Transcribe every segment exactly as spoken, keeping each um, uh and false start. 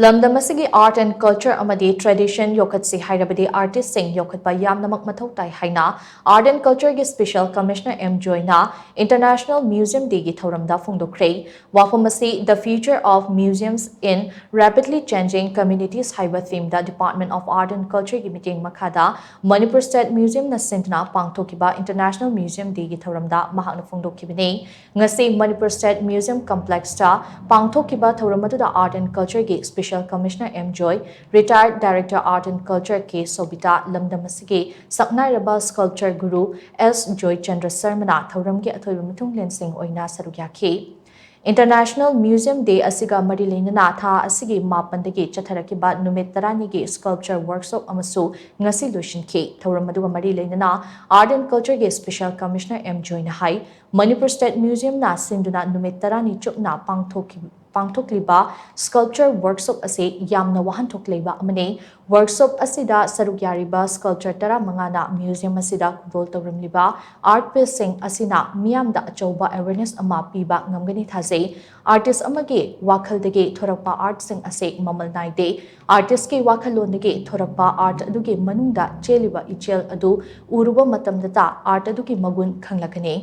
ꯂꯝꯗꯝ ꯑꯁꯤꯒꯤ art and culture ꯑꯃꯗꯤ tradition ꯌꯣꯛꯈꯠꯁꯤ ꯍꯥꯏꯔꯕꯗꯤ artistꯁꯤꯡ ꯌꯣꯛꯈꯠꯄ ꯌꯥꯝꯅꯃꯛ ꯃꯊꯧ ꯇꯥꯏ ꯍꯥꯏꯅ Art and Cultureꯒꯤ Special Commissioner M Joyꯅ International Museum Dayꯒꯤ ꯊꯧꯔꯝꯗ ꯐꯣꯡꯗꯣꯛꯈ꯭ꯔꯦ꯫ ꯋꯥꯐꯝ ꯑꯁꯤ The Future of Museums in Rapidly Changing Communities ꯍꯥꯏꯕ themeꯗ Department of Art and Cultureꯒꯤ ꯃꯤꯠꯌꯦꯡ ꯃꯈꯥꯗ Manipur State Museumꯅ ꯁꯤꯟꯗꯨꯅ ꯄꯥꯡꯊꯣꯛꯈꯤꯕ International Museum Dayꯒꯤ ꯊꯧꯔꯝꯗ ꯃꯍꯥꯛꯅ ꯐꯣꯡꯗꯣꯛꯈꯤꯕꯅꯤ꯫ ꯉꯁꯤ Manipur State Museum Complexꯇ ꯄꯥꯡꯊꯣꯛꯈꯤꯕ ꯊꯧꯔꯝ ꯑꯗꯨꯗ Art and Cultureꯒꯤ Special Commissioner M Joy, Retired Director Art and Culture K Sobita, ꯂꯝꯗꯝ ꯑꯁꯤꯒꯤ ꯁꯛꯅꯥꯏꯔꯕ sculpture guru S Joychandra Sharmana ꯊꯧꯔꯝꯒꯤ ꯑꯊꯣꯏꯕ ꯃꯤꯊꯨꯡꯂꯦꯟꯁꯤꯡ ꯑꯣꯏꯅ ꯁꯔꯨꯛ ꯌꯥꯈꯤ꯫ International Museum Day ꯑꯁꯤꯒ ꯃꯔꯤ ꯂꯩꯅꯅ ꯊꯥ ꯑꯁꯤꯒꯤ ꯃꯥꯄꯟꯗꯒꯤ ꯆꯠꯊꯔꯛꯈꯤꯕ ꯅꯨꯃꯤꯠ ꯇꯔꯥꯅꯤꯒꯤ sculpture workshop ꯑꯃꯁꯨ ꯉꯁꯤ ꯂꯣꯏꯁꯤꯟꯈꯤ꯫ ꯊꯧꯔꯝ ꯑꯗꯨꯒ ꯃꯔꯤ ꯂꯩꯅꯅ Art and Cultureꯒꯤ Special Commissioner M Joyꯅ high, Manipur State Museumꯅ ꯁꯤꯟꯗꯨꯅ ꯅꯨꯃꯤꯠ ꯇꯔꯥꯅꯤ ꯆꯨꯞꯅ ꯄꯥꯡꯊꯣꯛꯈꯤ-, ꯄꯥꯡꯊꯣꯛꯂꯤꯕ sculpture workshop ꯑꯁꯤ ꯌꯥꯝꯅ ꯋꯥꯍꯟꯊꯣꯛ ꯂꯩꯕ ꯑꯃꯅꯤ꯫ Workshop ꯑꯁꯤꯗ ꯁꯔꯨꯛ ꯌꯥꯔꯤꯕ sculptor ꯇꯔꯥꯃꯉꯥꯅ museum ꯑꯁꯤꯗ ꯈꯨꯗꯣꯜ ꯇꯧꯔꯝꯂꯤꯕ art pieceꯁꯤꯡ ꯑꯁꯤꯅ ꯃꯤꯌꯥꯝꯗ ꯑꯆꯧꯕ awareness ꯑꯃ ꯄꯤꯕ ꯉꯝꯒꯅꯤ ꯊꯥꯖꯩ꯫ Artist ꯑꯃꯒꯤ ꯋꯥꯈꯜꯗꯒꯤ ꯊꯣꯔꯛꯄ artꯁꯤꯡ ꯑꯁꯤ ꯃꯃꯜ ꯅꯥꯏꯗꯦ꯫ Artistꯀꯤ ꯋꯥꯈꯜꯂꯣꯟꯗꯒꯤ ꯊꯣꯔꯛꯄ art ꯑꯗꯨꯒꯤ ꯃꯅꯨꯡꯗ ꯆꯦꯜꯂꯤꯕ ꯏꯆꯦꯜ ꯑꯗꯨ ꯎꯔꯨꯕ ꯃꯇꯝꯗꯇ art ꯑꯗꯨꯒꯤ ꯃꯒꯨꯟ ꯈꯪꯂꯛꯀꯅꯤ꯫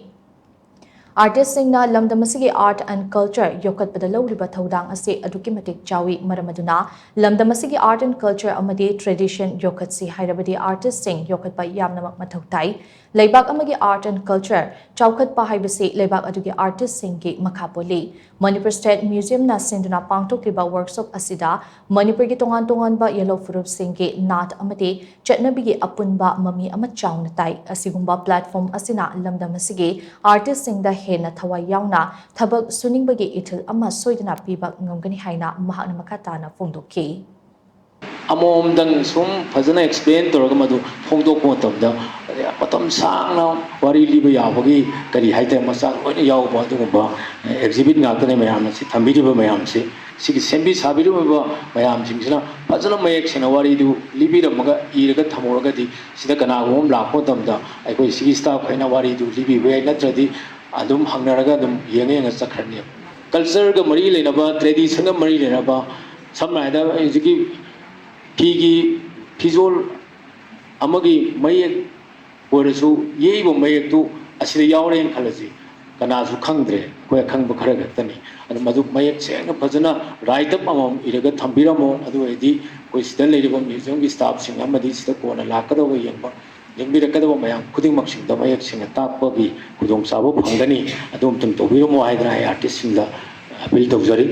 Artistꯁꯤꯡꯅ ꯂꯝꯗꯝ ꯑꯁꯤꯒꯤ art and culture ꯌꯣꯛꯈꯠꯄꯗ ꯂꯧꯔꯤꯕ ꯊꯧꯗꯥꯡ ꯑꯁꯤ ꯑꯗꯨꯛꯀꯤ ꯃꯇꯤꯛ ꯆꯥꯎꯏ꯫ ꯃꯔꯝ ꯑꯗꯨꯅ ꯂꯝꯗꯝ ꯑꯁꯤꯒꯤ art and culture ꯑꯃꯗꯤ tradition ꯌꯣꯛꯈꯠꯁꯤ ꯍꯥꯏꯔꯕꯗꯤ artistꯁꯤꯡ ꯌꯣꯛꯈꯠꯄ ꯌꯥꯝꯅꯃꯛ ꯃꯊꯧ ꯇꯥꯏ꯫ ꯂꯩꯕꯥꯛ ꯑꯃꯒꯤ art and culture ꯆꯥꯎꯈꯠꯄ ꯍꯥꯏꯕꯁꯤ ꯂꯩꯕꯥꯛ ꯑꯗꯨꯒꯤ artistꯁꯤꯡꯒꯤ ꯃꯈꯥ ꯄꯣꯜꯂꯤ꯫ Manipur State Museumꯅ ꯁꯤꯟꯗꯨꯅ ꯄꯥꯡꯊꯣꯛꯂꯤꯕ workshop ꯑꯁꯤꯗ ꯃꯅꯤꯄꯨꯔꯒꯤ ꯇꯣꯉꯥꯟ ꯇꯣꯉꯥꯟꯕ ꯌꯦꯜꯍꯧ ꯐꯨꯔꯨꯞꯁꯤꯡꯒꯤ ꯅꯥꯠ ꯑꯃꯗꯤ ꯆꯠꯅꯕꯤꯒꯤ ꯑꯄꯨꯟꯕ ꯃꯃꯤ ꯑꯃ ꯆꯥꯎꯅ ꯇꯥꯏ꯫ ꯑꯁꯤꯒꯨꯝꯕ platform ꯑꯁꯤꯅ ꯂꯝꯗꯝ ꯑꯁꯤꯒꯤ artistꯁꯤꯡꯗ ꯍꯦꯟꯅ ꯊꯋꯥꯏ ꯌꯥꯎꯅ ꯊꯕꯛ ꯁꯨꯅꯤꯡꯕꯒꯤ ꯏꯊꯤꯜ ꯑꯃ ꯁꯣꯏꯗꯅ ꯄꯤꯕ ꯉꯝꯒꯅꯤ ꯍꯥꯏꯅ ꯃꯍꯥꯛꯅ ꯃꯈꯥ ꯇꯥꯅ ꯐꯣꯡꯗꯣꯛꯈꯤ꯫ ꯑꯃꯃꯝꯗꯪ ꯁꯨꯝ ꯐꯖꯅ explain ꯇꯧꯔꯒ ꯃꯗꯨ ꯐꯣꯡꯗꯣꯛꯄ ꯃꯇꯝꯗ ꯃꯇꯝ ꯁꯥꯡꯅ ꯋꯥꯔꯤ ꯂꯤꯕ ꯌꯥꯕꯒꯤ ꯀꯔꯤ ꯍꯥꯏꯇꯥꯔꯦ, ꯃꯆꯥꯛ ꯂꯣꯏꯅ ꯌꯥꯎꯕ ꯑꯗꯨꯒꯨꯝꯕ exhibit ꯉꯥꯛꯇꯅꯦ ꯃꯌꯥꯝꯅ ꯁꯤ ꯊꯝꯕꯤꯔꯤꯕ ꯃꯌꯥꯝꯁꯦ꯫ ꯁꯤꯒꯤ ꯁꯦꯝꯕꯤ ꯁꯥꯕꯤꯔꯝꯃꯤꯕ ꯃꯌꯥꯝꯁꯤꯡꯁꯤꯅ ꯐꯖꯅ ꯃꯌꯦꯛ ꯁꯦꯡꯅ ꯋꯥꯔꯤꯗꯨ ꯂꯤꯕꯤꯔꯝꯃꯒ ꯏꯔꯒ ꯊꯝꯍꯧꯔꯒꯗꯤ ꯁꯤꯗ ꯀꯅꯥꯒꯨꯝꯕ ꯑꯃ ꯂꯥꯛꯄ ꯃꯇꯝꯗ ꯑꯩꯈꯣꯏ ꯁꯤꯒꯤ staff ꯈꯩꯅ ꯋꯥꯔꯤꯗꯨ ꯂꯤꯕꯤꯕ ꯌꯥꯏ, ꯅꯠꯇ꯭ꯔꯗꯤ ꯑꯗꯨꯝ ꯍꯪꯅꯔꯒ ꯑꯗꯨꯝ ꯌꯦꯡꯉ ꯌꯦꯡꯉ ꯆꯠꯈ꯭ꯔꯅꯦꯕ꯫ Cultureꯒ ꯃꯔꯤ ꯂꯩꯅꯕ, traditionꯒ ꯃꯔꯤ ꯂꯩꯅꯕ ꯁꯝꯅ ꯍꯥꯏꯔꯕꯗ ꯍꯧꯖꯤꯛꯀꯤ ꯐꯤꯒꯤ ꯐꯤꯖꯣꯜ ꯑꯃꯒꯤ ꯃꯌꯦꯛ ꯑꯣꯏꯔꯁꯨ, ꯌꯦꯛꯏꯕ ꯃꯌꯦꯛꯇꯨ ꯑꯁꯤꯗ ꯌꯥꯎꯔꯦꯅ ꯈꯜꯂꯁꯤ, ꯀꯅꯥꯁꯨ ꯈꯪꯗ꯭ꯔꯦ, ꯑꯩꯈꯣꯏ ꯑꯈꯪꯕ ꯈꯔ ꯈꯛꯇꯅꯤ꯫ ꯑꯗꯨ ꯃꯗꯨ ꯃꯌꯦꯛ ꯁꯦꯡꯅ ꯐꯖꯅ write up ꯑꯃꯃꯝ ꯏꯔꯒ ꯊꯝꯕꯤꯔꯝꯃꯣ꯫ ꯑꯗꯨ ꯑꯣꯏꯔꯗꯤ ꯑꯩꯈꯣꯏ ꯁꯤꯗ ꯂꯩꯔꯤꯕ museumꯒꯤ staffꯁꯤꯡ ꯑꯃꯗꯤ ꯁꯤꯗ ꯀꯣꯟꯅ ꯂꯥꯛꯀꯗꯧꯕ ꯌꯦꯡꯕ, ꯌꯦꯡꯕꯤꯔꯛꯀꯗꯕ ꯃꯌꯥꯝ ꯈꯨꯗꯤꯡꯃꯛꯁꯤꯡꯗ ꯃꯌꯦꯛ ꯁꯦꯡꯅ ꯇꯥꯛꯄꯒꯤ ꯈꯨꯗꯣꯡꯆꯥꯕ ꯐꯪꯒꯅꯤ꯫ ꯑꯗꯨ ꯑꯃꯇꯪ ꯇꯧꯕꯤꯔꯝꯃꯣ ꯍꯥꯏꯗꯅ ꯑꯩ artistꯁꯤꯡꯗ appeal ꯇꯧꯖꯔꯤ꯫